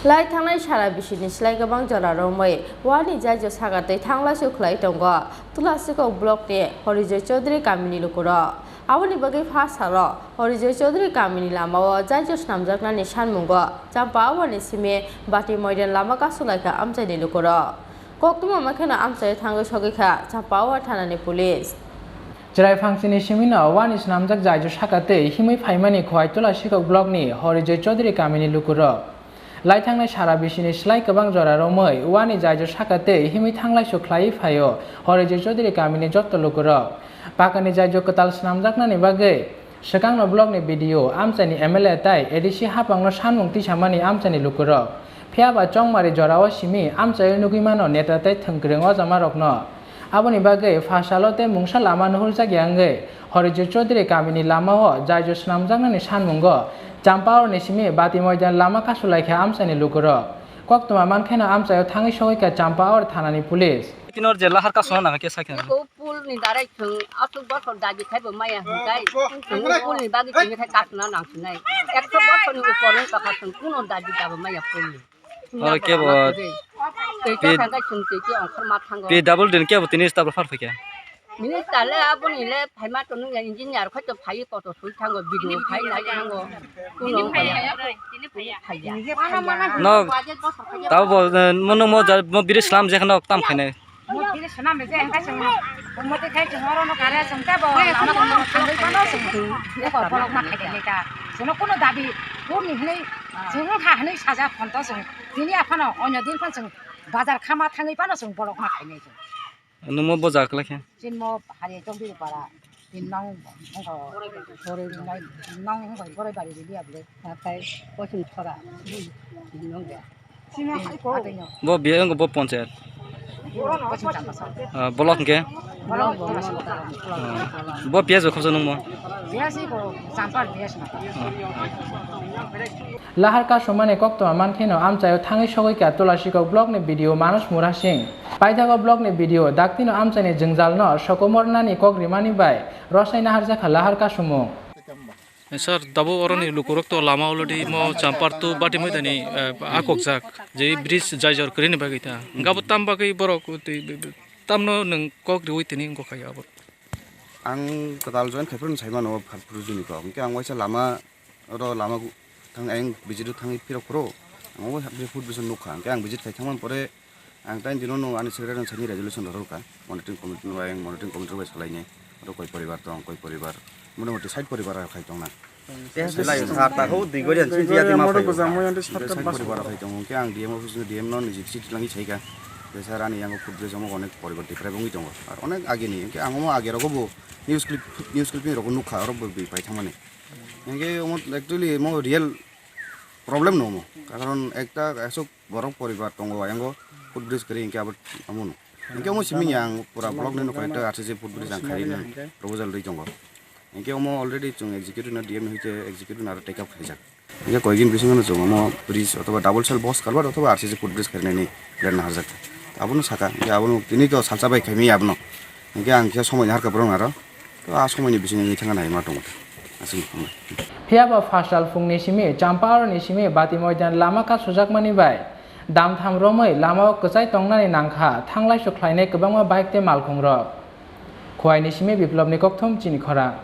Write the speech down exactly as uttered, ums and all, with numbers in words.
Lai thangnai sara bisini slai kwbang jora romwi wani jaijo saka twi thanglaisu khlai tongo Tulasiko block ni Horijoy Chaudhary kamini lukurok. Aboni bagwi pha salo Horijoy Chaudhary kamini lamao jaijo snamjaknani sanmungo Champa Awarni simi Bati Moidan lama kasulaikha amchaini lukurok. Koktwma mankheno amchaio thangwi sogwikha Champa Awar thanani police. Chwrai phangsini simino wani snamjak jaijo saka twi himwi phaimani Khowai Tulasiko block ni Horijoy Chaudhary kamini lukurok. Lai thangnai sara bisini slai kwbang jora romwi wani jaijo saka tei himwi thanglaisu khlaiwi phaio Horijoy Chaudhary kamini jotto lukurok. Pakani jaijo kwtal snamjaknani bagwi swkangno blockni B D O, amchaini M L A tai A D C haphangno sanmung tisamani amchaini lukurok. Phiyaba chongmari jorao simi amchaio nugwi mano neta tei thwngkwrwng ojamarokno. Aboni bagwi pha salo tei mungsa lama nuhurjakya wngwi Horijoy Chaudhary kamini lamao jaijo snamjaknani sanmungo Champa Awarni simi Bati Moidan lama kasulaikha amchaini lukurok. Koktwma mankheno amchaio thangwi sogwikha Champa Awar thanani police. Kinor je lahar kasuna nang khe sakhe. Eko pool ni darai chwng aswk bosor dabi khaibo maya hwnkhe, chwng pool ni bagwi chwngni khai kasuna nang sinai. Ekso bosor ni upor wng tokha chwng kuno dabi dabo maya pool ni. Oro kebo Tei P-, khe thangkhe chwng tei khe ongkhor ma thango. P W D ni kebo tini tabla phar phaikha. Minister le aboni le phaima tonwi ya engineer khai to phai koto sui thango, B D O phai nai thango. Kuno phaiya. No, tabo bo, eh, mono mo ja, mo biri slam je khano tam khainai. Mo biri slam je engkai song. Mo te khai song oro no kare song tabo. Lama kono thangwi kono song. Eko bolok ma khai khai ta. Sono kono dabi. Kuni hwnwi, chwng wngkha hwnwi saja phonto chwng. Tini aphano onyo din phan chwng bazar khama thangwi phano chwng bolok ma khainai chwng. Nwng mo boja kwlai khe? Chini mo hari Chongdiri para, tin nong wngkha, Choroi nai, tin nong wngkha, Choroi bari rili abole. Nathai, Kochung Thora, tin nong de. Athaino. Bo biya wngkha bo ponchayat? Kochung Champasa. Ah, block hwnkhe? Block, block, block. Ah. Bo piyas bo khobsa nung mo? Piyas iko, Champar piyas na. Ah. Lahar kasumani koktwma mankheno amchaio thangwi sogwikha Tulasikok blockni B D O Manoj Murasing. Paithago blockni B D O daktino amchaini jwngjalno sokomornani kok rimani bai rwsai naharjakha lahar kasumung. Sir, dabo oroni lukurok to lama already mo Champar to Bati Moidani, eh, akokjak je bridge jaijor kwrwini bagwi ta. Gabo tam bagwi borok twi, tamno nwng kok riwi tini wngkha ya abo. Ang kwtal join khai phano sai mano phalphuru juni kok. Hwnkhe ang waisa lama oro lama gu-, thang ayang visit o thangwi phirok phuru ang o food bison nukha. Hwnkhe ang visit khai thangmani pore ang tai dino no ani secretary no sani resolution rw kha. Monitoring committee no ayang monitoring committee bai salai nai. Oro koi poribar tong, koi poribar. Motamoti sait poribar khai tong na. Sait poribar khai tong. Hwnkhe ang D M office no D M no niji chithi langwi sai kha. Je sir ani yango food bison onek poribar tiprai bongwi tongo. Ar onek age ni. Hwnkhe ang omo age rogo bo news clip, news clipping rogo nukha oro bo pai thangmani. Hingke omo actually mo real problem no mo. Karon ekta asok borok poribar tongo ayango food bridge kari hingke abo amo no. Hingke omo simi yang pura block ni nokho ekta R C C food bridge ang kari na proposal ri tongo. Hingke omo already chung executive na D M hingke executive na take up khaijak. Hingke koikin bisingo no chung omo bridge otoba double cell box culvert otoba R C C food bridge kari nani plan na harjak. Abono saka, hingke abono tini to salsa bai khaimi abono. Hingke ang khe somoi ni harkha borok naro. To a somoi ni bisingo wngwi thangna hai ma tongo. Aswk. Phiya ba phasal phungni simi Champahor ni simi Bati Moidan lama kasujakmani bai damtham romwi lamao kwchai tongnani nangkha, thanglaisu khlainai kwbangma bike tei malkhungrok. Khowai ni simi Biplop ni kokthum chini khorang.